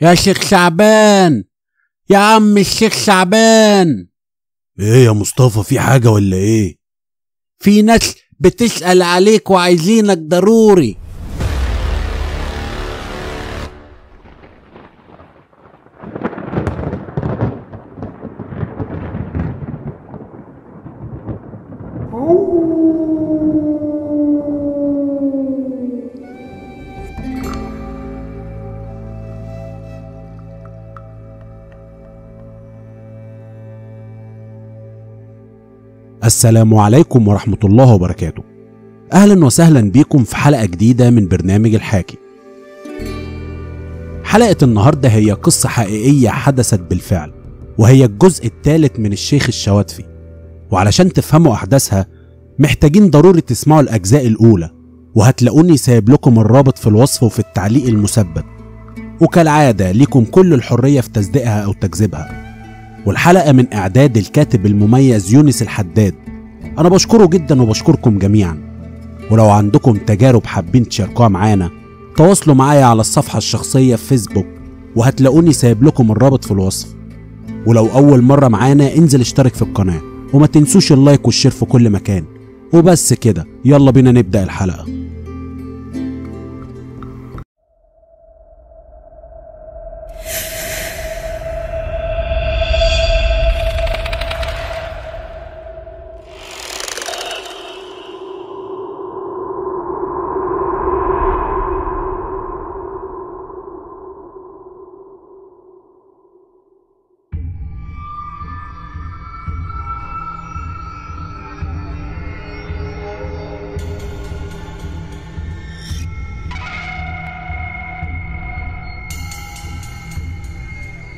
يا شيخ شعبان، يا عم الشيخ شعبان. ايه يا مصطفى، في حاجة ولا ايه؟ في ناس بتسأل عليك وعايزينك ضروري. السلام عليكم ورحمة الله وبركاته. أهلا وسهلا بكم في حلقة جديدة من برنامج الحاكي. حلقة النهاردة هي قصة حقيقية حدثت بالفعل، وهي الجزء الثالث من الشيخ الشواتفي. وعلشان تفهموا أحداثها محتاجين ضروري تسمعوا الأجزاء الأولى، وهتلاقوني سايب لكم الرابط في الوصف وفي التعليق المثبت. وكالعادة لكم كل الحرية في تصديقها أو تكذيبها. والحلقة من إعداد الكاتب المميز يونس الحداد، أنا بشكره جدا وبشكركم جميعا. ولو عندكم تجارب حابين تشاركوها معانا تواصلوا معايا على الصفحة الشخصية في فيسبوك، وهتلاقوني سايب لكم الرابط في الوصف. ولو أول مرة معانا انزل اشترك في القناة، وما تنسوش ال like وال share في كل مكان. وبس كده، يلا بينا نبدأ الحلقة.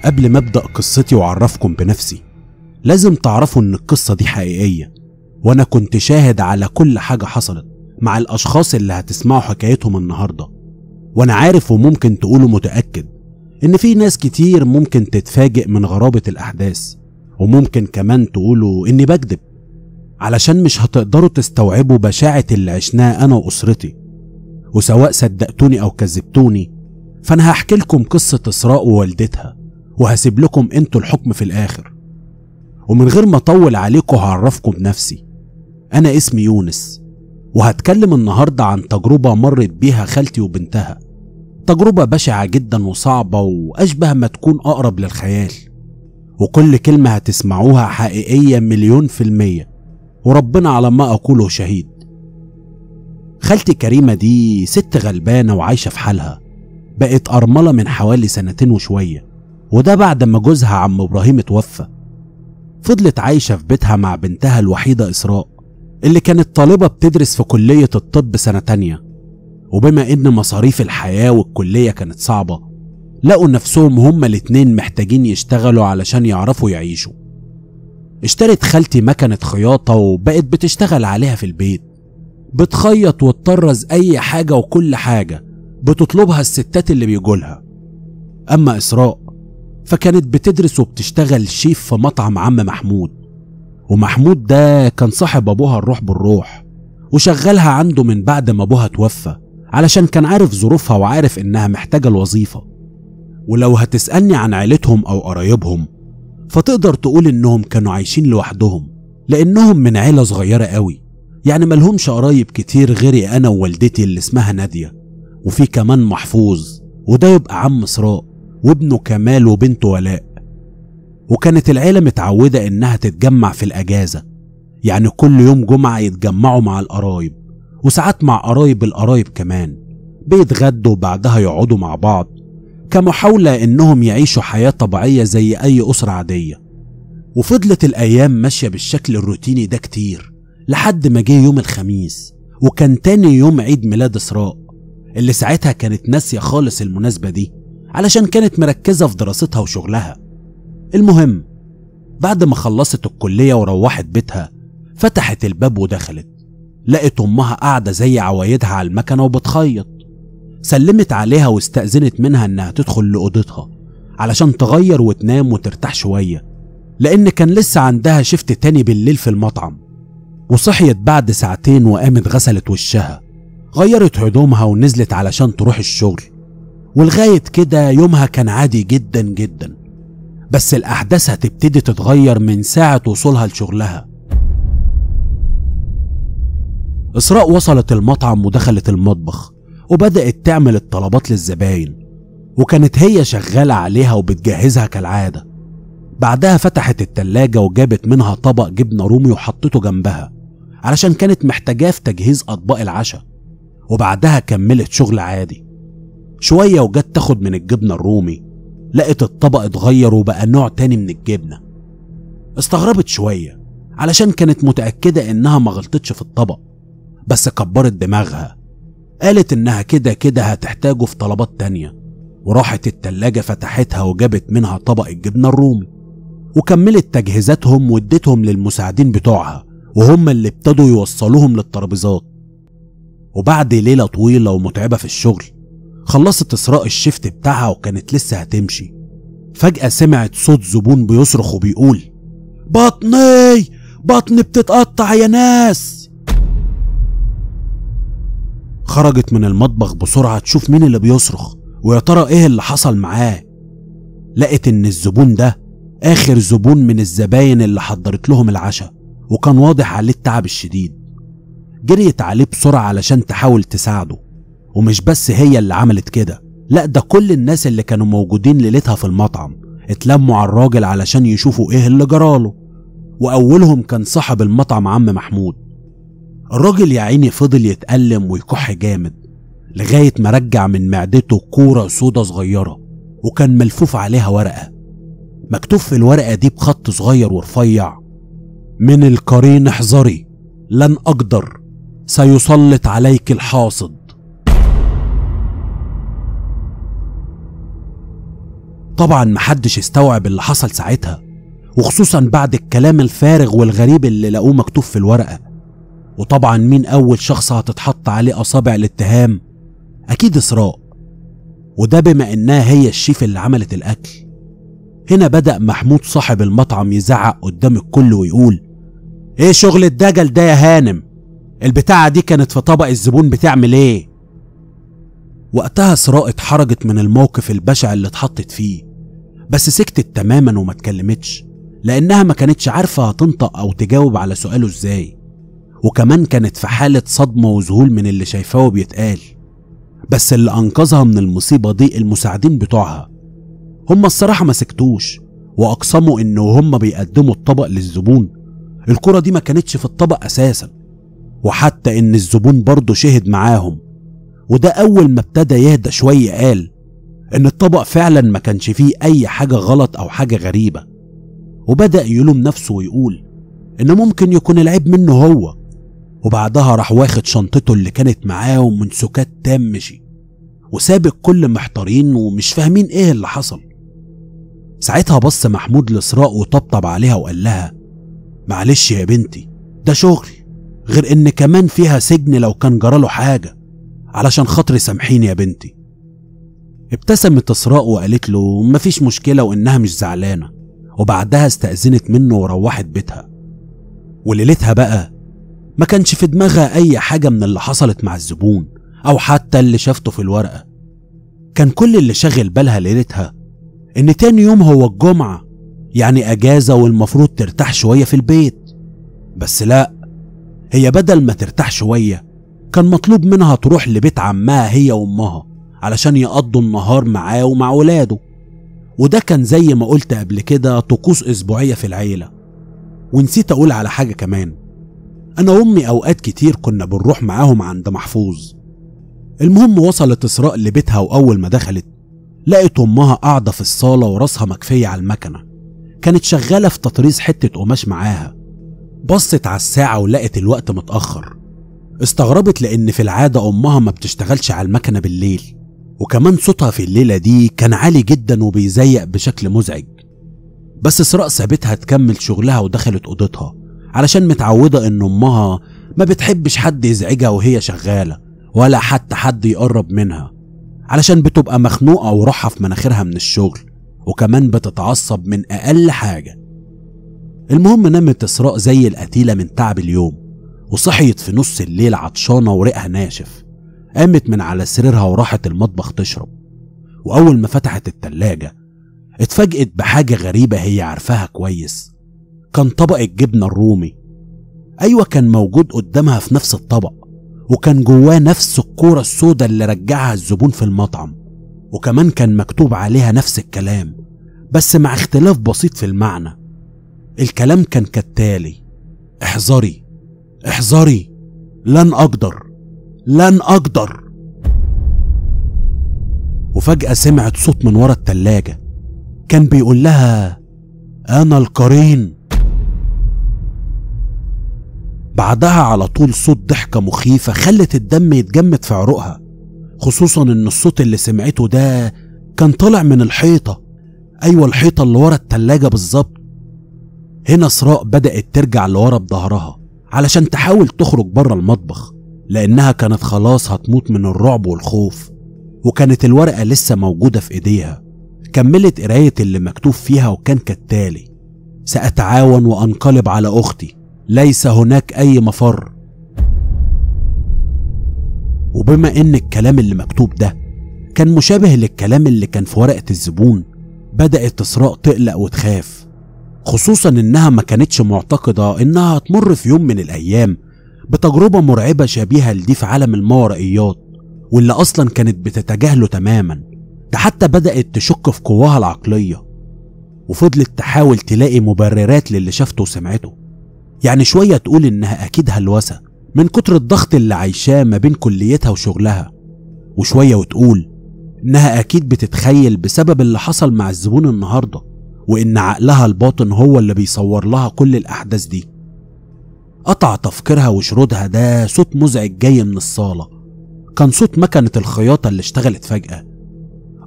قبل ما ابدأ قصتي وأعرفكم بنفسي لازم تعرفوا ان القصة دي حقيقية، وانا كنت شاهد على كل حاجة حصلت مع الاشخاص اللي هتسمعوا حكايتهم النهاردة. وانا عارف وممكن تقولوا متأكد ان في ناس كتير ممكن تتفاجئ من غرابة الاحداث، وممكن كمان تقولوا اني بكذب، علشان مش هتقدروا تستوعبوا بشاعة اللي عشناه انا واسرتي. وسواء صدقتوني او كذبتوني فانا هحكي لكم قصة اسراء ووالدتها، وهسيب لكم انتوا الحكم في الاخر. ومن غير ما اطول عليكم هعرفكم بنفسي. انا اسمي يونس، وهتكلم النهاردة عن تجربة مرت بيها خالتي وبنتها، تجربة بشعة جدا وصعبة واشبه ما تكون اقرب للخيال. وكل كلمة هتسمعوها حقيقية 1,000,000%، وربنا على ما اقوله شهيد. خالتي كريمة دي ست غلبانة وعايشة في حالها، بقت أرملة من حوالي 2 وشوية، وده بعد ما جوزها عم إبراهيم اتوفى. فضلت عايشة في بيتها مع بنتها الوحيدة إسراء، اللي كانت طالبة بتدرس في كلية الطب سنة تانية. وبما إن مصاريف الحياة والكلية كانت صعبة، لقوا نفسهم هما الاتنين محتاجين يشتغلوا علشان يعرفوا يعيشوا. اشترت خالتي مكنة خياطة وبقت بتشتغل عليها في البيت، بتخيط وتطرز أي حاجة وكل حاجة بتطلبها الستات اللي بيجولها. أما إسراء فكانت بتدرس وبتشتغل شيف في مطعم عم محمود، ومحمود ده كان صاحب أبوها الروح بالروح، وشغلها عنده من بعد ما أبوها توفى، علشان كان عارف ظروفها وعارف إنها محتاجة الوظيفة. ولو هتسألني عن عيلتهم أو قرايبهم فتقدر تقول إنهم كانوا عايشين لوحدهم، لأنهم من عيلة صغيرة قوي، يعني ملهمش قرايب كتير غيري أنا ووالدتي اللي اسمها نادية، وفي كمان محفوظ وده يبقى عم إسراء، وابنه كمال وبنته ولاء. وكانت العيلة متعودة إنها تتجمع في الأجازة، يعني كل يوم جمعة يتجمعوا مع القرايب، وساعات مع قرايب القرايب كمان، بيتغدوا وبعدها يقعدوا مع بعض كمحاولة إنهم يعيشوا حياة طبيعية زي أي أسرة عادية. وفضلت الأيام ماشية بالشكل الروتيني ده كتير لحد ما جه يوم الخميس، وكان تاني يوم عيد ميلاد إسراء، اللي ساعتها كانت ناسية خالص المناسبة دي علشان كانت مركزة في دراستها وشغلها. المهم بعد ما خلصت الكلية وروحت بيتها، فتحت الباب ودخلت، لقت أمها قاعدة زي عوايدها على المكنة وبتخيط. سلمت عليها واستأذنت منها إنها تدخل لأوضتها علشان تغير وتنام وترتاح شوية، لأن كان لسه عندها شفت تاني بالليل في المطعم. وصحيت بعد ساعتين وقامت غسلت وشها، غيرت هدومها ونزلت علشان تروح الشغل. ولغاية كده يومها كان عادي جدا جدا، بس الأحداث هتبتدي تتغير من ساعة وصولها لشغلها. إسراء وصلت المطعم ودخلت المطبخ وبدأت تعمل الطلبات للزباين، وكانت هي شغالة عليها وبتجهزها كالعادة. بعدها فتحت التلاجة وجابت منها طبق جبنة رومي وحطته جنبها علشان كانت محتاجاه في تجهيز أطباق العشاء. وبعدها كملت شغل عادي. شوية وجت تاخد من الجبنة الرومي، لقت الطبق اتغير وبقى نوع تاني من الجبنة. استغربت شوية علشان كانت متأكدة انها ما غلطتش في الطبق، بس كبرت دماغها، قالت انها كده كده هتحتاجه في طلبات تانية، وراحت التلاجة فتحتها وجابت منها طبق الجبنة الرومي وكملت تجهيزاتهم واديتهم للمساعدين بتوعها، وهم اللي ابتدوا يوصلوهم للترابيزات. وبعد ليلة طويلة ومتعبة في الشغل، خلصت إسراء الشفت بتاعها وكانت لسه هتمشي. فجأة سمعت صوت زبون بيصرخ وبيقول: بطني بطني بتتقطع يا ناس. خرجت من المطبخ بسرعة تشوف مين اللي بيصرخ ويا ترى ايه اللي حصل معاه. لقت ان الزبون ده اخر زبون من الزباين اللي حضرت لهم العشاء، وكان واضح عليه التعب الشديد. جريت عليه بسرعة علشان تحاول تساعده، ومش بس هي اللي عملت كده، لا ده كل الناس اللي كانوا موجودين ليلتها في المطعم اتلموا على الراجل علشان يشوفوا ايه اللي جراله، واولهم كان صاحب المطعم عم محمود. الراجل يا عيني فضل يتألم ويكح جامد لغاية ما رجع من معدته كورة سودا صغيرة، وكان ملفوف عليها ورقة مكتوب في الورقة دي بخط صغير ورفيع: من القرين احذري، لن أقدر، سيسلط عليك الحاصد. طبعا محدش استوعب اللي حصل ساعتها، وخصوصا بعد الكلام الفارغ والغريب اللي لقوه مكتوب في الورقة. وطبعا مين أول شخص هتتحط عليه أصابع الاتهام؟ أكيد إسراء، وده بما إنها هي الشيف اللي عملت الأكل. هنا بدأ محمود صاحب المطعم يزعق قدام الكل ويقول: إيه شغل الدجل ده يا هانم؟ البتاعة دي كانت في طبق الزبون بتعمل إيه؟ وقتها إسراء اتحرجت من الموقف البشع اللي اتحطت فيه، بس سكتت تماما وما اتكلمتش، لأنها ما كانتش عارفة هتنطق أو تجاوب على سؤاله إزاي، وكمان كانت في حالة صدمة وذهول من اللي شايفاه بيتقال. بس اللي أنقذها من المصيبة دي المساعدين بتوعها، هم الصراحة ما سكتوش وأقسموا إن وهم بيقدموا الطبق للزبون الكرة دي ما كانتش في الطبق أساسا، وحتى إن الزبون برضه شهد معاهم. وده أول ما ابتدى يهدى شوية قال إن الطبق فعلا ما كانش فيه أي حاجة غلط أو حاجة غريبة، وبدأ يلوم نفسه ويقول إن ممكن يكون العيب منه هو. وبعدها راح واخد شنطته اللي كانت معاه ومن سكات تام مشي، وساب الكل محتارين ومش فاهمين ايه اللي حصل. ساعتها بص محمود لإسراء وطبطب عليها وقال لها: معلش يا بنتي، ده شغل، غير ان كمان فيها سجن لو كان جراله حاجة، علشان خاطري سامحيني يا بنتي. ابتسمت إسراء وقالت له مفيش مشكلة وانها مش زعلانة، وبعدها استأذنت منه وروحت بيتها. وليلتها بقى ما كانش في دماغها اي حاجة من اللي حصلت مع الزبون او حتى اللي شافته في الورقة. كان كل اللي شاغل بالها ليلتها ان تاني يوم هو الجمعة، يعني اجازة والمفروض ترتاح شوية في البيت. بس لا، هي بدل ما ترتاح شوية كان مطلوب منها تروح لبيت عمها هي وامها علشان يقضوا النهار معاه ومع ولاده، وده كان زي ما قلت قبل كده طقوس اسبوعية في العيلة. ونسيت اقول على حاجة كمان، انا وامي اوقات كتير كنا بنروح معاهم عند محفوظ. المهم وصلت اسراء لبيتها، واول ما دخلت لقت امها قاعدة في الصالة وراسها مكفية على المكنة، كانت شغالة في تطريز حتة قماش معاها. بصت على الساعة ولقت الوقت متأخر، استغربت لان في العادة امها ما بتشتغلش على المكنة بالليل، وكمان صوتها في الليلة دي كان عالي جدا وبيزيق بشكل مزعج. بس اسراء سابتها تكمل شغلها ودخلت اوضتها علشان متعودة ان امها ما بتحبش حد يزعجها وهي شغالة، ولا حتى حد يقرب منها، علشان بتبقى مخنوقة وروحها في مناخيرها من الشغل، وكمان بتتعصب من اقل حاجة. المهم نامت اسراء زي القتيلة من تعب اليوم، وصحيت في نص الليل عطشانة وريقها ناشف. قامت من على سريرها وراحت المطبخ تشرب، وأول ما فتحت التلاجة اتفاجئت بحاجة غريبة هي عارفاها كويس. كان طبق الجبنة الرومي. أيوة، كان موجود قدامها في نفس الطبق، وكان جواه نفس الكورة السوداء اللي رجعها الزبون في المطعم، وكمان كان مكتوب عليها نفس الكلام بس مع اختلاف بسيط في المعنى. الكلام كان كالتالي: احذري احذري، لن أقدر لن أقدر. وفجأة سمعت صوت من ورا التلاجة كان بيقول لها: أنا القرين. بعدها على طول صوت ضحكة مخيفة خلت الدم يتجمد في عروقها، خصوصا ان الصوت اللي سمعته ده كان طالع من الحيطة. ايوه، الحيطة اللي ورا التلاجة بالظبط. هنا إسراء بدأت ترجع لورا بظهرها علشان تحاول تخرج بره المطبخ، لانها كانت خلاص هتموت من الرعب والخوف، وكانت الورقة لسه موجودة في ايديها. كملت قراية اللي مكتوب فيها وكان كالتالي: سأتعاون وأنقلب على أختي، ليس هناك أي مفر. وبما إن الكلام اللي مكتوب ده كان مشابه للكلام اللي كان في ورقة الزبون، بدأت إسراء تقلق وتخاف، خصوصا إنها ما كانتش معتقدة إنها هتمر في يوم من الأيام بتجربة مرعبة شبيهة لدي في عالم الماورائيات، واللي أصلا كانت بتتجاهله تماما. ده حتى بدأت تشك في قواها العقلية، وفضلت تحاول تلاقي مبررات للي شافته وسمعته. يعني شوية تقول إنها أكيد هلوسة من كتر الضغط اللي عايشاه ما بين كليتها وشغلها، وشوية وتقول إنها أكيد بتتخيل بسبب اللي حصل مع الزبون النهاردة، وإن عقلها الباطن هو اللي بيصور لها كل الأحداث دي. قطع تفكيرها وشرودها ده صوت مزعج جاي من الصالة. كان صوت مكنة الخياطة اللي اشتغلت فجأة.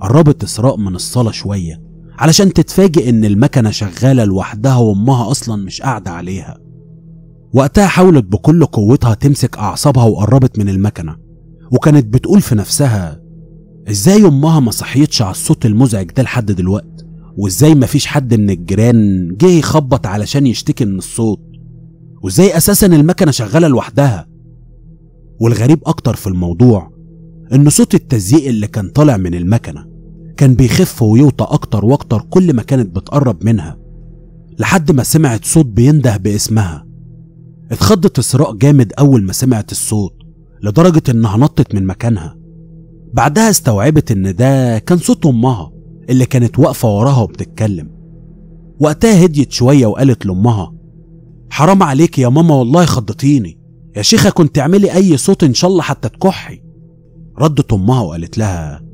قربت إسراء من الصالة شوية علشان تتفاجئ إن المكنة شغالة لوحدها وأمها أصلا مش قاعدة عليها. وقتها حاولت بكل قوتها تمسك أعصابها وقربت من المكنة، وكانت بتقول في نفسها: إزاي أمها ما صحيتش على الصوت المزعج ده لحد دلوقتي؟ وإزاي مفيش حد من الجيران جه يخبط علشان يشتكي من الصوت؟ وإزاي أساسا المكنة شغالة لوحدها؟ والغريب أكتر في الموضوع إن صوت التزييق اللي كان طالع من المكنة كان بيخف ويوطى أكتر وأكتر كل ما كانت بتقرب منها، لحد ما سمعت صوت بينده باسمها. اتخضت إسراء جامد أول ما سمعت الصوت لدرجة إنها نطت من مكانها. بعدها استوعبت إن ده كان صوت أمها اللي كانت واقفة وراها وبتتكلم. وقتها هديت شوية وقالت لأمها: حرام عليك يا ماما، والله خضتيني يا شيخة، كنت تعملي أي صوت إن شاء الله حتى تكحي. ردت أمها وقالت لها: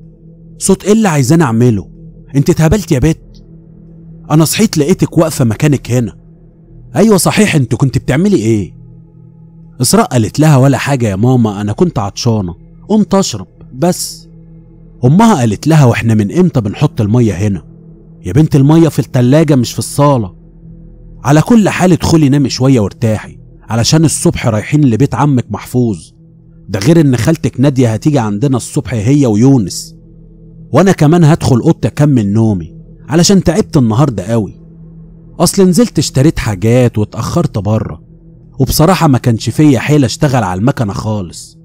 صوت إيه اللي عايزاني أعمله؟ أنت اتهبلت يا بت، أنا صحيت لقيتك واقفة مكانك هنا. أيوة صحيح، أنت كنت بتعملي إيه؟ إسراء قالت لها: ولا حاجة يا ماما، أنا كنت عطشانة قمت أشرب بس. أمها قالت لها: وإحنا من إمتى بنحط المية هنا يا بنت؟ المية في التلاجة مش في الصالة. على كل حال ادخلي نامي شوية وارتاحي علشان الصبح رايحين لبيت عمك محفوظ، ده غير إن خالتك نادية هتيجي عندنا الصبح هي ويونس، وأنا كمان هدخل أوضتي أكمل نومي علشان تعبت النهاردة قوي، أصل نزلت اشتريت حاجات واتأخرت بره، وبصراحة ما كانش فيا حيل اشتغل على المكنة خالص.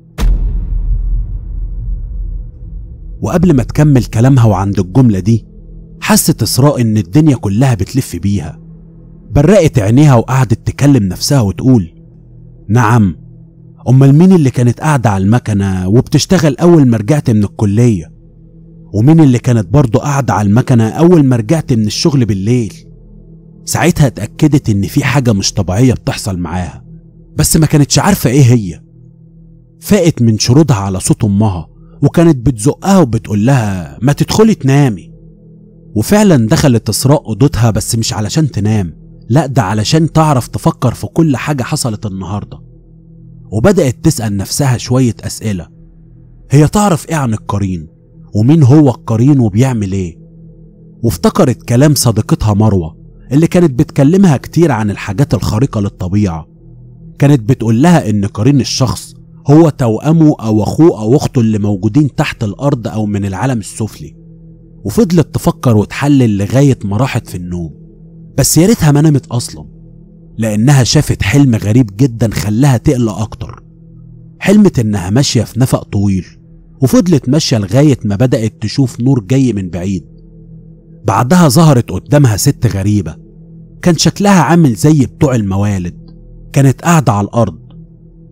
وقبل ما تكمل كلامها وعند الجملة دي حست إسراء إن الدنيا كلها بتلف بيها. برقت عينيها وقعدت تكلم نفسها وتقول: نعم، أمال مين اللي كانت قاعدة على المكنة وبتشتغل أول ما رجعت من الكلية؟ ومين اللي كانت برضه قاعدة على المكنة أول ما رجعت من الشغل بالليل؟ ساعتها اتأكدت إن في حاجة مش طبيعية بتحصل معاها، بس ما كانتش عارفة إيه هي. فاقت من شرودها على صوت أمها، وكانت بتزقها وبتقول لها: ما تدخلي تنامي. وفعلا دخلت إسراء أوضتها، بس مش علشان تنام، لا ده علشان تعرف تفكر في كل حاجة حصلت النهاردة. وبدأت تسأل نفسها شوية أسئلة: هي تعرف إيه عن القرين؟ ومين هو القرين وبيعمل إيه؟ وافتكرت كلام صديقتها مروة اللي كانت بتكلمها كتير عن الحاجات الخارقة للطبيعة. كانت بتقول لها إن قرين الشخص هو توأمه أو أخوه أو أخته اللي موجودين تحت الأرض أو من العالم السفلي. وفضلت تفكر وتحلل لغاية ما راحت في النوم، بس يا ريتها ما نامت أصلا، لأنها شافت حلم غريب جدا خلاها تقلق أكتر. حلمت إنها ماشية في نفق طويل، وفضلت ماشية لغاية ما بدأت تشوف نور جاي من بعيد. بعدها ظهرت قدامها ست غريبة كان شكلها عامل زي بتوع الموالد، كانت قاعدة على الأرض.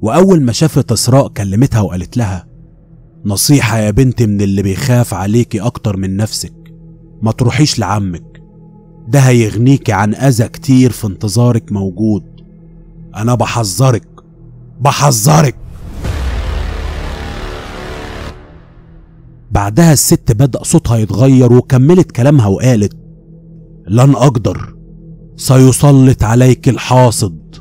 وأول ما شافت إسراء كلمتها وقالت لها: نصيحة يا بنتي من اللي بيخاف عليكي أكتر من نفسك، ما تروحيش لعمك ده، هيغنيكي عن أذى كتير في انتظارك موجود. أنا بحذرك بحذرك. بعدها الست بدأ صوتها يتغير وكملت كلامها وقالت: لن أقدر، سيسلط عليك الحاصد.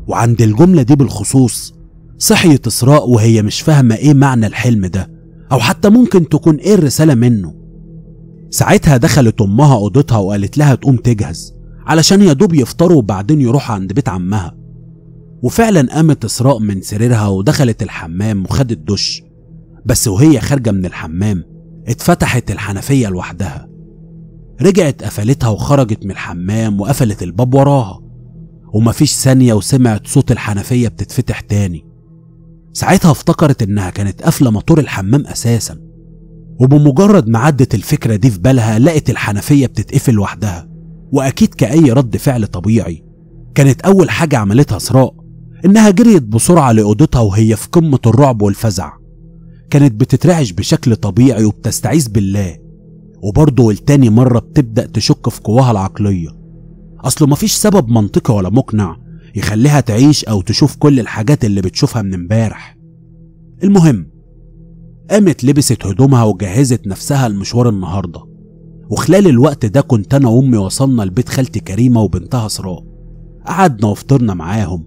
وعند الجملة دي بالخصوص صحيت إسراء وهي مش فاهمة ايه معنى الحلم ده، او حتى ممكن تكون ايه الرسالة منه. ساعتها دخلت امها اوضتها وقالت لها تقوم تجهز علشان يدوب يفطروا وبعدين يروحوا عند بيت عمها. وفعلا قامت إسراء من سريرها ودخلت الحمام وخدت دش، بس وهي خارجة من الحمام اتفتحت الحنفية لوحدها. رجعت قفلتها وخرجت من الحمام وقفلت الباب وراها، ومفيش ثانية وسمعت صوت الحنفية بتتفتح تاني. ساعتها افتكرت انها كانت قافلة موتور الحمام اساسا، وبمجرد ما عدت الفكرة دي في بالها لقت الحنفية بتتقفل لوحدها. واكيد كأي رد فعل طبيعي كانت اول حاجة عملتها إسراء انها جريت بسرعة لأوضتها وهي في قمة الرعب والفزع. كانت بتترعش بشكل طبيعي وبتستعيذ بالله، وبرضه لتاني مرة بتبدأ تشك في قواها العقلية، اصله مفيش سبب منطقي ولا مقنع يخليها تعيش او تشوف كل الحاجات اللي بتشوفها من امبارح. المهم قامت لبست هدومها وجهزت نفسها لمشوار النهارده. وخلال الوقت ده كنت انا وامي وصلنا لبيت خالتي كريمه وبنتها اسراء، قعدنا وفطرنا معاهم،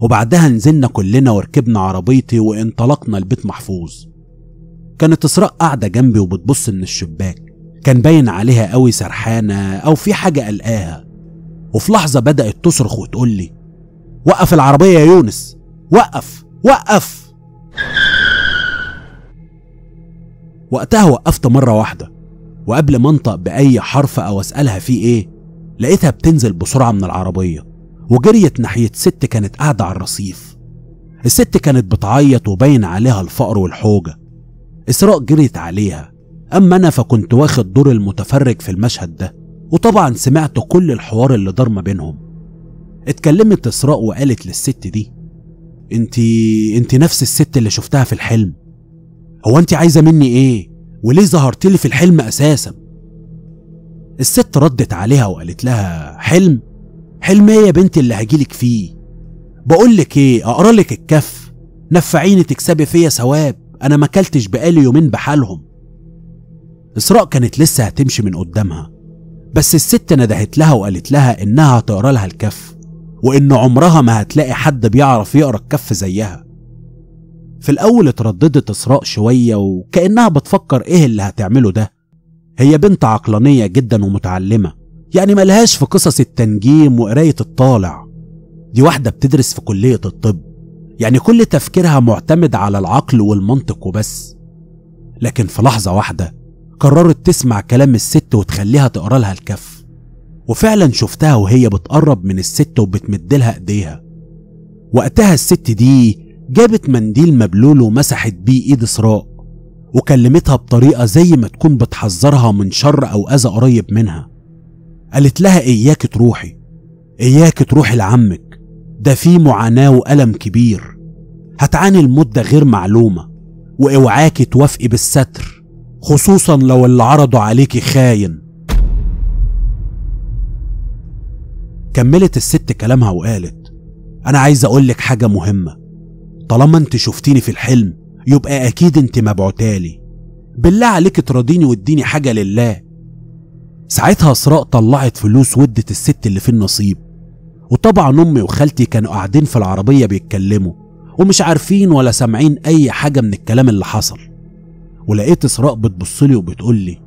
وبعدها نزلنا كلنا وركبنا عربيتي وانطلقنا لبيت محفوظ. كانت اسراء قاعده جنبي وبتبص من الشباك، كان باين عليها قوي سرحانه او في حاجه قلقاها. وفي لحظه بدات تصرخ وتقول لي: وقف العربيه يا يونس، وقف وقف. وقتها وقفت مره واحده، وقبل ما انطق باي حرف او اسالها فيه ايه لقيتها بتنزل بسرعه من العربيه وجريت ناحيه ست كانت قاعده على الرصيف. الست كانت بتعيط وباين عليها الفقر والحوجه. اسراء جريت عليها، اما انا فكنت واخد دور المتفرج في المشهد ده، وطبعا سمعت كل الحوار اللي دار ما بينهم. اتكلمت اسراء وقالت للست دي: انت نفس الست اللي شفتها في الحلم، هو انت عايزه مني ايه؟ وليه ظهرتلي في الحلم اساسا؟ الست ردت عليها وقالت لها: حلم؟ حلم ايه يا بنتي اللي هجيلك فيه؟ بقولك ايه، اقرالك الكف، نفعيني تكسبي فيا ثواب، انا ما اكلتش بقالي يومين بحالهم. اسراء كانت لسه هتمشي من قدامها، بس الست ندهت لها وقالت لها انها هتقرا لها الكف، وان عمرها ما هتلاقي حد بيعرف يقرا الكف زيها. في الاول اترددت اسراء شويه وكانها بتفكر ايه اللي هتعمله ده. هي بنت عقلانيه جدا ومتعلمه، يعني ملهاش في قصص التنجيم وقرايه الطالع، دي واحده بتدرس في كليه الطب، يعني كل تفكيرها معتمد على العقل والمنطق وبس. لكن في لحظه واحده قررت تسمع كلام الست وتخليها تقرا لها الكف، وفعلا شفتها وهي بتقرب من الست وبتمدلها ايديها. وقتها الست دي جابت منديل مبلول ومسحت بيه ايد اسراء، وكلمتها بطريقه زي ما تكون بتحذرها من شر او اذى قريب منها. قالت لها: اياك تروحي، اياك تروحي لعمك، ده فيه معاناه والم كبير، هتعاني لمده غير معلومه، واوعاكي توافقي بالستر، خصوصا لو اللي عرضوا عليكي خاين. كملت الست كلامها وقالت: انا عايز اقولك حاجه مهمه، طالما انت شفتيني في الحلم يبقى اكيد انت مبعوتالي، بالله عليك تراضيني واديني حاجه لله. ساعتها اسراء طلعت فلوس ودت الست اللي في النصيب، وطبعا امي وخالتي كانوا قاعدين في العربيه بيتكلموا ومش عارفين ولا سامعين اي حاجه من الكلام اللي حصل. ولقيت اسراء بتبصلي وبتقولي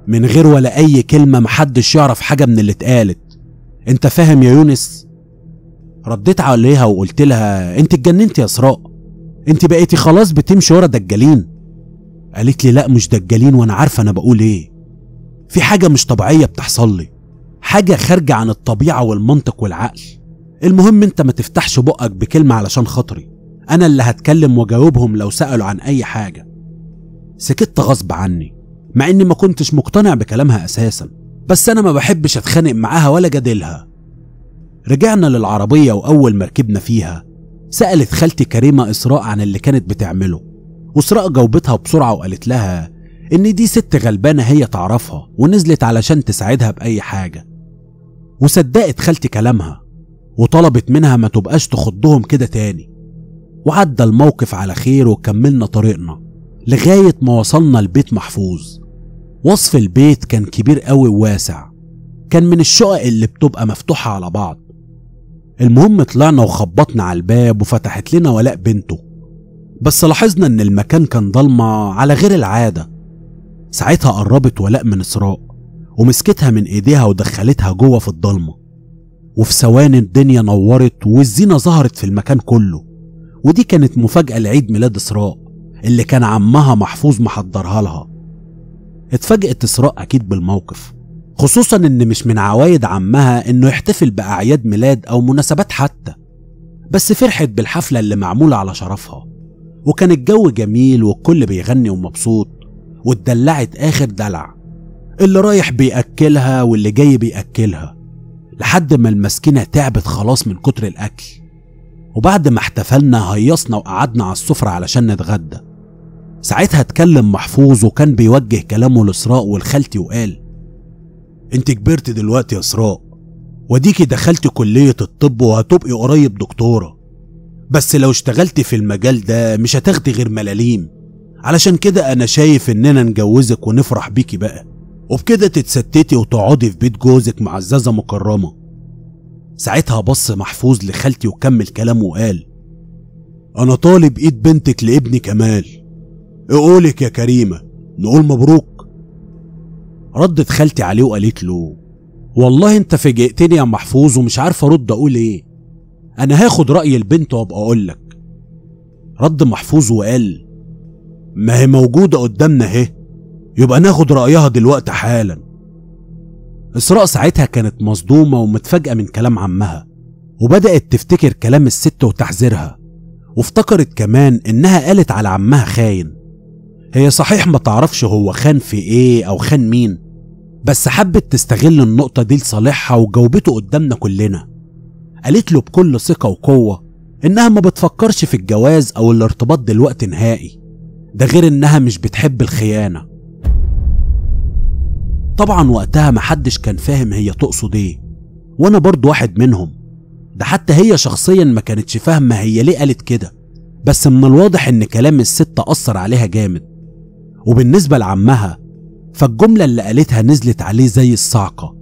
من غير ولا اي كلمه: محدش يعرف حاجه من اللي اتقالت، انت فاهم يا يونس؟ رديت عليها وقلت لها: انت اتجننتي يا اسراء، انت بقيتي خلاص بتمشي ورا دجالين. قالت لي: لا مش دجالين، وانا عارفه انا بقول ايه، في حاجه مش طبيعيه بتحصل لي، حاجه خارجه عن الطبيعه والمنطق والعقل. المهم انت ما تفتحش بقك بكلمة علشان خاطري، انا اللي هتكلم واجاوبهم لو سألوا عن اي حاجة. سكت غصب عني مع اني ما كنتش مقتنع بكلامها اساسا، بس انا ما بحبش اتخانق معاها ولا جادلها. رجعنا للعربية، واول ما ركبنا فيها سألت خالتي كريمة إسراء عن اللي كانت بتعمله، وإسراء جاوبتها بسرعة وقالت لها إن دي ست غلبانة هي تعرفها ونزلت علشان تساعدها بأي حاجة. وصدقت خالتي كلامها وطلبت منها ما تبقاش تخضهم كده تاني. وعدى الموقف على خير وكملنا طريقنا لغاية ما وصلنا لبيت محفوظ. وصف البيت كان كبير قوي وواسع، كان من الشقق اللي بتبقى مفتوحة على بعض. المهم طلعنا وخبطنا على الباب وفتحت لنا ولاء بنته، بس لاحظنا ان المكان كان ضلمة على غير العادة. ساعتها قربت ولاء من إسراء ومسكتها من ايديها ودخلتها جوه في الضلمة، وفي ثواني الدنيا نورت والزينة ظهرت في المكان كله. ودي كانت مفاجأة لعيد ميلاد إسراء اللي كان عمها محفوظ محضرها لها. اتفاجئت إسراء أكيد بالموقف، خصوصا ان مش من عوايد عمها انه يحتفل بأعياد ميلاد او مناسبات حتى، بس فرحت بالحفلة اللي معمولة على شرفها، وكان الجو جميل والكل بيغني ومبسوط، واتدلعت اخر دلع، اللي رايح بيأكلها واللي جاي بيأكلها، لحد ما المسكينة تعبت خلاص من كتر الاكل. وبعد ما احتفلنا هيصنا وقعدنا على السفرة علشان نتغدى. ساعتها اتكلم محفوظ وكان بيوجه كلامه لإسراء والخالتي وقال: انت كبرت دلوقتي يا إسراء، وديكي دخلت كلية الطب وهتبقي قريب دكتورة، بس لو اشتغلت في المجال ده مش هتاخدي غير ملاليم، علشان كده انا شايف اننا نجوزك ونفرح بيكي بقى، وبكده تتستتي وتقعدي في بيت جوزك معززة مكرمة. ساعتها بص محفوظ لخالتي وكمل كلامه وقال: انا طالب ايد بنتك لابني كمال، اقولك يا كريمة نقول مبروك. ردت خالتي عليه وقالت له: والله انت فاجئتني يا محفوظ ومش عارفه ارد اقول ايه، انا هاخد رأي البنت وابقى اقولك. رد محفوظ وقال: ما هي موجودة قدامنا اهي، يبقى ناخد رأيها دلوقتي حالا. إسراء ساعتها كانت مصدومة ومتفاجئة من كلام عمها، وبدأت تفتكر كلام الست وتحذيرها، وافتكرت كمان انها قالت على عمها خاين. هي صحيح ما تعرفش هو خان في ايه او خان مين، بس حبت تستغل النقطة دي لصالحها وجاوبته قدامنا كلنا. قالت له بكل ثقة وقوة انها ما بتفكرش في الجواز او الارتباط دلوقتي نهائي، ده غير انها مش بتحب الخيانة. طبعا وقتها محدش كان فاهم هي تقصد ايه، وانا برضو واحد منهم، ده حتى هي شخصيا ما كانتش فاهمة هي ليه قالت كده، بس من الواضح ان كلام الست أثر عليها جامد. وبالنسبة لعمها فالجملة اللي قالتها نزلت عليه زي الصعقة،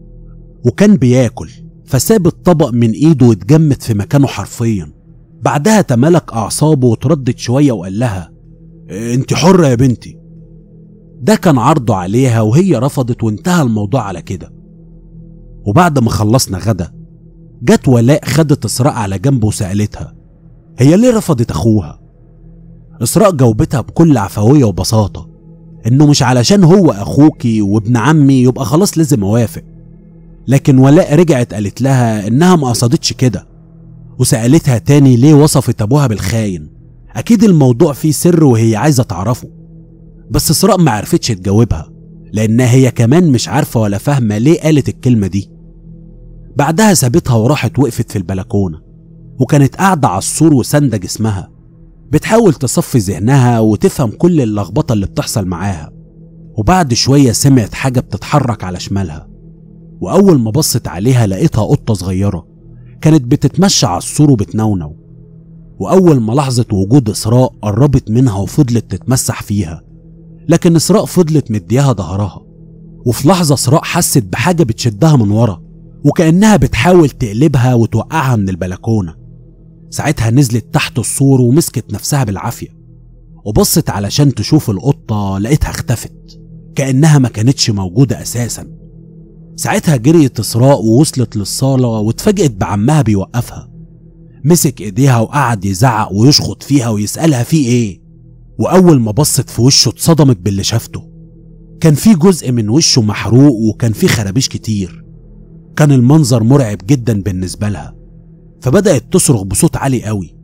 وكان بياكل فساب الطبق من ايده واتجمد في مكانه حرفيا. بعدها تملك اعصابه وتردد شوية وقال لها: انت حرة يا بنتي. ده كان عرضه عليها وهي رفضت، وانتهى الموضوع على كده. وبعد ما خلصنا غدا جت ولاء خدت إسراء على جنب وسألتها هي ليه رفضت اخوها. إسراء جاوبتها بكل عفوية وبساطة انه مش علشان هو اخوكي وابن عمي يبقى خلاص لازم اوافق. لكن ولاء رجعت قالت لها انها ما قصدتش كده، وسألتها تاني ليه وصفت ابوها بالخاين، اكيد الموضوع فيه سر وهي عايزة تعرفه. بس إسراء ما عرفتش تجاوبها لانها هي كمان مش عارفة ولا فاهمة ليه قالت الكلمة دي. بعدها سابتها وراحت وقفت في البلكونة، وكانت قاعدة على السور وساندة جسمها بتحاول تصفي ذهنها وتفهم كل اللخبطة اللي بتحصل معاها. وبعد شوية سمعت حاجة بتتحرك على شمالها، وأول ما بصت عليها لقيتها قطة صغيرة كانت بتتمشى على السور وبتنونو. وأول ما لاحظت وجود إسراء قربت منها وفضلت تتمسح فيها، لكن إسراء فضلت مديها ظهرها. وفي لحظة إسراء حست بحاجة بتشدها من ورا وكأنها بتحاول تقلبها وتوقعها من البلكونة. ساعتها نزلت تحت السور ومسكت نفسها بالعافية وبصت علشان تشوف القطة، لقيتها اختفت كأنها ما كانتش موجودة أساسا. ساعتها جريت إسراء ووصلت للصالة واتفاجئت بعمها بيوقفها، مسك ايديها وقعد يزعق ويشخط فيها ويسألها في ايه. وأول ما بصت في وشه اتصدمت باللي شافته، كان في جزء من وشه محروق وكان في خرابيش كتير. كان المنظر مرعب جدا بالنسبة لها. فبدأت تصرخ بصوت عالي قوي،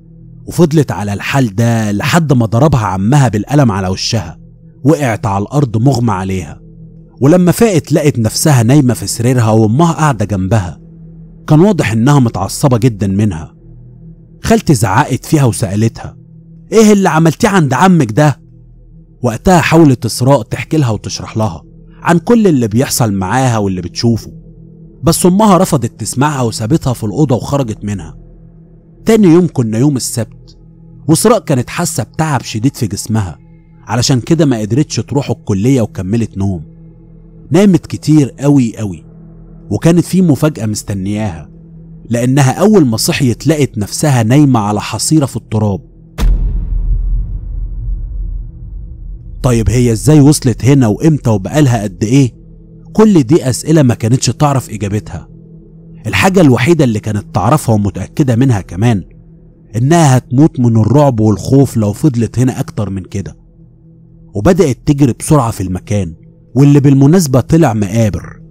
وفضلت على الحال ده لحد ما ضربها عمها بالقلم على وشها، وقعت على الأرض مغمى عليها. ولما فاقت لقت نفسها نايمة في سريرها وأمها قاعدة جنبها. كان واضح إنها متعصبة جدا منها. خالتي زعقت فيها وسألتها إيه اللي عملتيه عند عمك ده؟ وقتها حاولت إسراء تحكي لها وتشرح لها عن كل اللي بيحصل معاها واللي بتشوفه، بس أمها رفضت تسمعها وسابتها في الأوضة وخرجت منها. تاني يوم كنا يوم السبت، وإسراء كانت حاسة بتعب شديد في جسمها، علشان كده ما قدرتش تروح الكلية وكملت نوم. نامت كتير قوي قوي، وكانت في مفاجأة مستنياها، لأنها أول ما صحيت لقت نفسها نايمة على حصيرة في التراب. طيب هي ازاي وصلت هنا وامتى وبقالها قد ايه؟ كل دي أسئلة ما كانتش تعرف إجابتها. الحاجة الوحيدة اللي كانت تعرفها ومتأكدة منها كمان إنها هتموت من الرعب والخوف لو فضلت هنا أكتر من كده. وبدأت تجري بسرعة في المكان، واللي بالمناسبة طلع مقابر،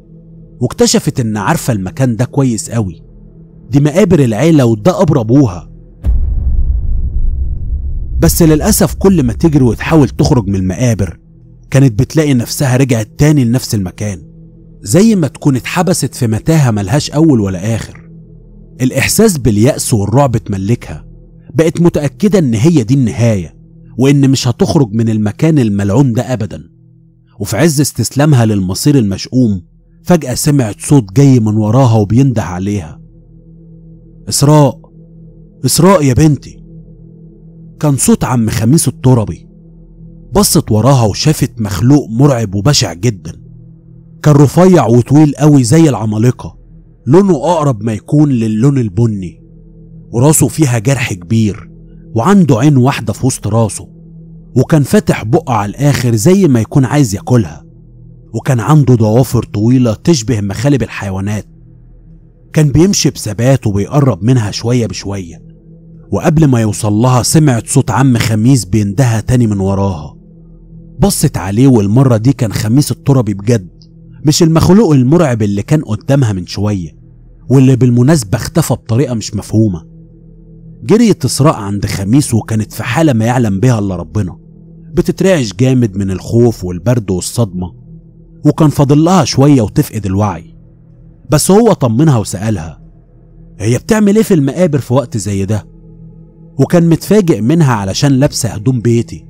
واكتشفت إن عارفة المكان ده كويس قوي، دي مقابر العيلة وده قبر أبوها. بس للأسف كل ما تجري وتحاول تخرج من المقابر كانت بتلاقي نفسها رجعت تاني لنفس المكان، زي ما تكون اتحبست في متاهة ملهاش أول ولا آخر. الإحساس باليأس والرعب تملكها، بقت متأكدة إن هي دي النهاية، وإن مش هتخرج من المكان الملعون ده أبدا. وفي عز استسلامها للمصير المشؤوم فجأة سمعت صوت جاي من وراها وبينده عليها، إسراء، إسراء يا بنتي. كان صوت عم خميس التربي. بصت وراها وشافت مخلوق مرعب وبشع جدا، كان رفيع وطويل قوي زي العمالقة، لونه أقرب ما يكون للون البني، وراسه فيها جرح كبير، وعنده عين واحدة في وسط راسه، وكان فاتح بقه على الآخر زي ما يكون عايز ياكلها، وكان عنده ضوافر طويلة تشبه مخالب الحيوانات. كان بيمشي بثبات وبيقرب منها شوية بشوية، وقبل ما يوصل لها سمعت صوت عم خميس بيندها تاني من وراها. بصت عليه، والمرة دي كان خميس التربي بجد، مش المخلوق المرعب اللي كان قدامها من شوية، واللي بالمناسبة اختفى بطريقة مش مفهومة. جريت إسراء عند خميس وكانت في حالة ما يعلم بها إلا ربنا، بتترعش جامد من الخوف والبرد والصدمة، وكان فاضل لها شوية وتفقد الوعي. بس هو طمنها وسألها هي بتعمل ايه في المقابر في وقت زي ده، وكان متفاجئ منها علشان لابسة هدوم بيتي.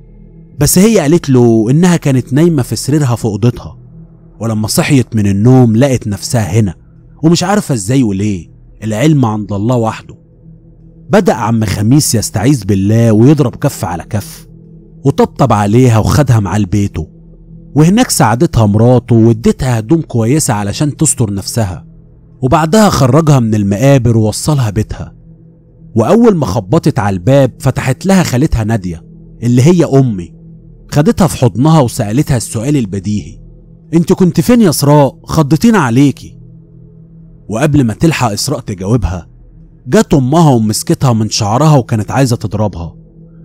بس هي قالت له انها كانت نايمة في سريرها في اوضتها، ولما صحيت من النوم لقت نفسها هنا ومش عارفة ازاي وليه، العلم عند الله وحده. بدأ عم خميس يستعيذ بالله ويضرب كف على كف، وطبطب عليها وخدها معاه لبيته، وهناك ساعدتها مراته واديتها هدوم كويسة علشان تستر نفسها، وبعدها خرجها من المقابر ووصلها بيتها. وأول ما خبطت على الباب فتحت لها خالتها نادية اللي هي أمي، خدتها في حضنها وسألتها السؤال البديهي، انت كنت فين يا إسراء؟ خضتينا عليكي. وقبل ما تلحق إسراء تجاوبها جت أمها ومسكتها من شعرها وكانت عايزة تضربها،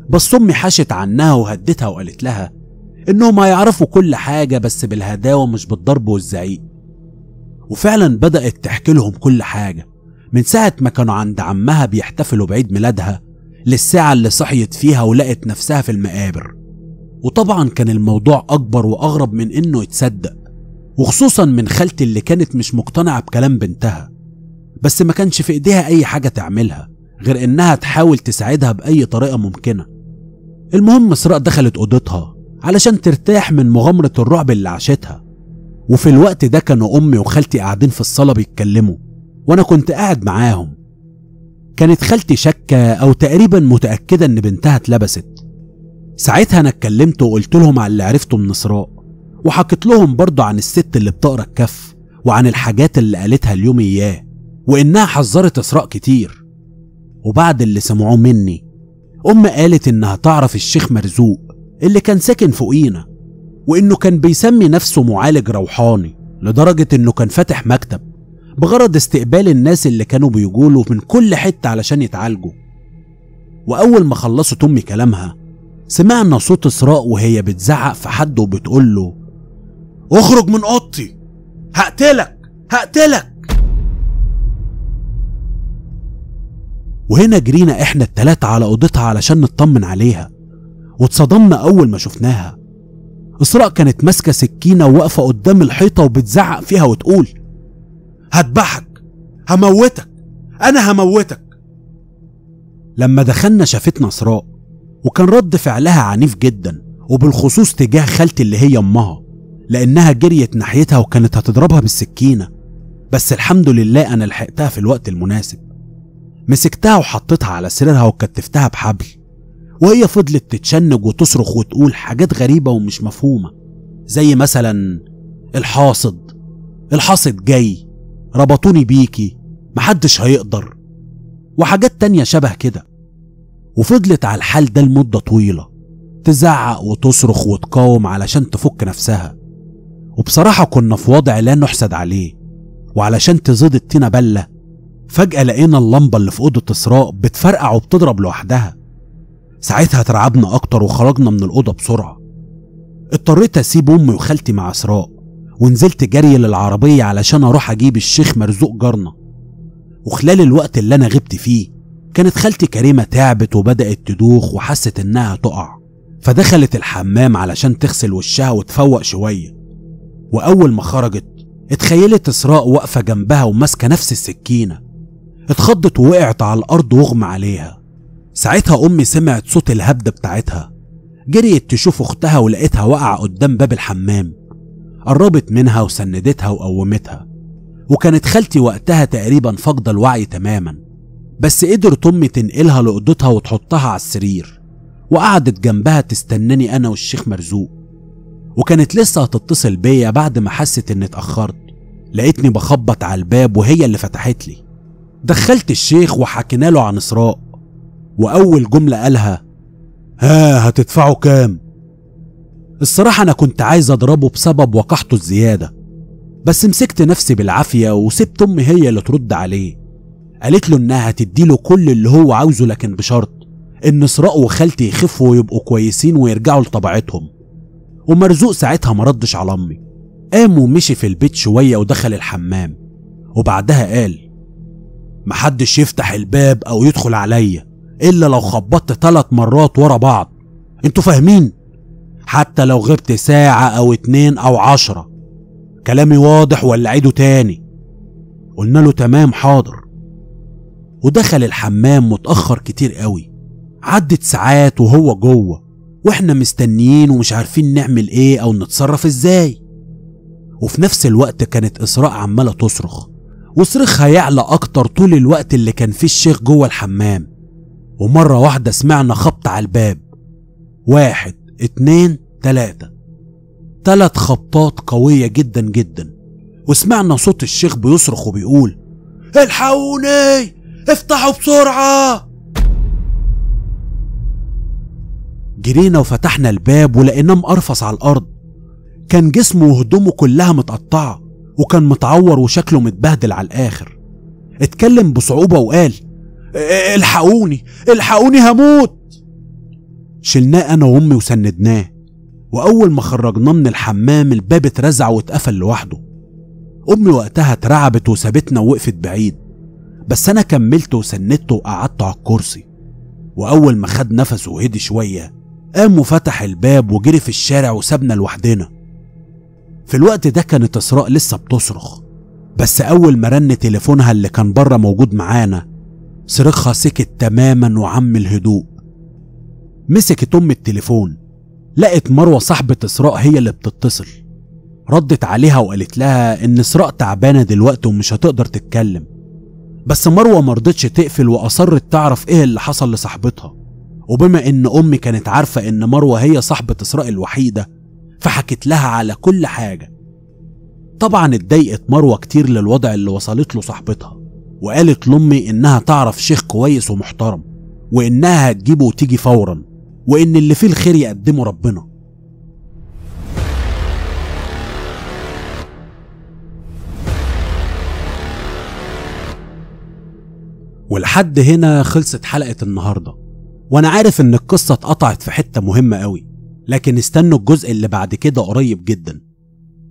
بس أمي حشت عنها وهدتها وقالت لها إنهم هيعرفوا كل حاجة بس بالهداوة مش بالضرب والزعيق. وفعلا بدأت تحكي لهم كل حاجة من ساعة ما كانوا عند عمها بيحتفلوا بعيد ميلادها للساعة اللي صحيت فيها ولقت نفسها في المقابر. وطبعا كان الموضوع أكبر وأغرب من إنه يتصدق، وخصوصا من خالتي اللي كانت مش مقتنعة بكلام بنتها، بس ما كانش في إيديها أي حاجة تعملها غير إنها تحاول تساعدها بأي طريقة ممكنة. المهم إسراء دخلت أوضتها علشان ترتاح من مغامرة الرعب اللي عاشتها، وفي الوقت ده كانوا أمي وخالتي قاعدين في الصالة بيتكلموا وأنا كنت قاعد معاهم. كانت خالتي شاكة أو تقريبا متأكدة إن بنتها اتلبست. ساعتها أنا اتكلمت وقلت لهم على اللي عرفته من إسراء، وحكيت لهم برضه عن الست اللي بتقرا الكف وعن الحاجات اللي قالتها اليوم إياه، وإنها حذرت إسراء كتير. وبعد اللي سمعوه مني أم قالت إنها تعرف الشيخ مرزوق اللي كان ساكن فوقينا، وإنه كان بيسمي نفسه معالج روحاني لدرجة إنه كان فاتح مكتب بغرض استقبال الناس اللي كانوا بيجولوا من كل حتة علشان يتعالجوا. وأول ما خلصت أمي كلامها سمعنا صوت إسراء وهي بتزعق في حد وبتقول له اخرج من أوضتي، هقتلك هقتلك. وهنا جرينا احنا التلاتة على أوضتها علشان نطمن عليها، واتصدمنا أول ما شفناها. إسراء كانت ماسكة سكينة وواقفة قدام الحيطة وبتزعق فيها وتقول هذبحك، هموتك، أنا هموتك. لما دخلنا شافتنا إسراء، وكان رد فعلها عنيف جدا، وبالخصوص تجاه خالتي اللي هي أمها، لأنها جريت ناحيتها وكانت هتضربها بالسكينة، بس الحمد لله أنا لحقتها في الوقت المناسب. مسكتها وحطيتها على سريرها وكتفتها بحبل، وهي فضلت تتشنج وتصرخ وتقول حاجات غريبة ومش مفهومة، زي مثلا الحاصد، الحاصد جاي، ربطوني بيكي، محدش هيقدر، وحاجات تانية شبه كده. وفضلت على الحال ده لمدة طويلة تزعق وتصرخ وتقاوم علشان تفك نفسها. وبصراحة كنا في وضع لا نحسد عليه، وعلشان تزيد الطينة بلة فجأة لقينا اللمبة اللي في أوضة إسراء بتفرقع وبتضرب لوحدها. ساعتها اترعبنا أكتر وخرجنا من الأوضة بسرعة. اضطريت أسيب أمي وخالتي مع إسراء، ونزلت جري للعربية علشان أروح أجيب الشيخ مرزوق جارنا. وخلال الوقت اللي أنا غبت فيه كانت خالتي كريمة تعبت وبدأت تدوخ وحست إنها تقع، فدخلت الحمام علشان تغسل وشها وتفوق شوية. وأول ما خرجت اتخيلت إسراء واقفة جنبها وماسكة نفس السكينة، اتخضت ووقعت على الأرض واغمى عليها. ساعتها أمي سمعت صوت الهبدة بتاعتها، جريت تشوف أختها ولقيتها واقعة قدام باب الحمام. قربت منها وسندتها وقومتها، وكانت خالتي وقتها تقريبا فاقدة الوعي تماما، بس قدرت أمي تنقلها لأوضتها وتحطها على السرير، وقعدت جنبها تستناني أنا والشيخ مرزوق. وكانت لسه هتتصل بيا بعد ما حست إني اتأخرت، لقيتني بخبط على الباب وهي اللي فتحت لي. دخلت الشيخ وحكينا له عن إسراء، وأول جملة قالها ها هتدفعوا كام؟ الصراحة أنا كنت عايز أضربه بسبب وقحته الزيادة، بس مسكت نفسي بالعافية وسبت أمي هي اللي ترد عليه. قالت له إنها هتديله كل اللي هو عاوزه، لكن بشرط إن إسراء وخالتي يخفوا ويبقوا كويسين ويرجعوا لطبيعتهم. ومرزوق ساعتها ما ردش على أمي، قام ومشي في البيت شوية ودخل الحمام، وبعدها قال محدش يفتح الباب أو يدخل عليا إلا لو خبطت 3 مرات ورا بعض، انتوا فاهمين؟ حتى لو غبت ساعة أو 2 أو 10. كلامي واضح ولا عيده تاني؟ قلنا له تمام حاضر. ودخل الحمام متأخر كتير قوي، عدت ساعات وهو جوه واحنا مستنيين ومش عارفين نعمل ايه او نتصرف ازاي. وفي نفس الوقت كانت إسراء عمالة تصرخ، وصرخها يعلى اكتر طول الوقت اللي كان فيه الشيخ جوه الحمام. ومرة واحدة سمعنا خبط على الباب، 1 2 3، 3 خبطات قوية جدا جدا. وسمعنا صوت الشيخ بيصرخ وبيقول الحقوني، افتحوا بسرعة. جرينا وفتحنا الباب ولقيناه مقرفص على الأرض، كان جسمه وهدومه كلها متقطعة، وكان متعور وشكله متبهدل على الآخر. اتكلم بصعوبة وقال الحقوني الحقوني هموت. شلناه أنا وأمي وسندناه، وأول ما خرجناه من الحمام الباب اترزع واتقفل لوحده. أمي وقتها اترعبت وسابتنا ووقفت بعيد، بس أنا كملت وسندته وقعدته على الكرسي. وأول ما خد نفسه وهدي شوية قام وفتح الباب وجري في الشارع وسابنا لوحدنا. في الوقت ده كانت إسراء لسه بتصرخ، بس أول ما رن تليفونها اللي كان بره موجود معانا صرخها سكت تماما وعم الهدوء. مسكت أم التليفون، لقت مروة صاحبة إسراء هي اللي بتتصل. ردت عليها وقالت لها إن إسراء تعبانة دلوقتي ومش هتقدر تتكلم، بس مروة مرضتش تقفل وأصرت تعرف إيه اللي حصل لصاحبتها. وبما إن أمي كانت عارفة إن مروة هي صاحبة إسراء الوحيدة فحكت لها على كل حاجة. طبعا اتضايقت مروة كتير للوضع اللي وصلت له صاحبتها، وقالت لأمي إنها تعرف شيخ كويس ومحترم، وإنها هتجيبه وتيجي فورا، وإن اللي فيه الخير يقدمه ربنا. ولحد هنا خلصت حلقة النهاردة، وأنا عارف إن القصة اتقطعت في حتة مهمة قوي، لكن استنوا الجزء اللي بعد كده قريب جدا.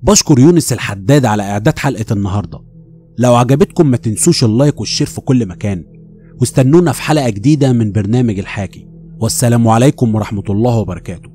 بشكر يونس الحداد على إعداد حلقة النهاردة. لو عجبتكم ما تنسوش ال like وال share في كل مكان، واستنونا في حلقة جديدة من برنامج الحاكي. والسلام عليكم ورحمة الله وبركاته.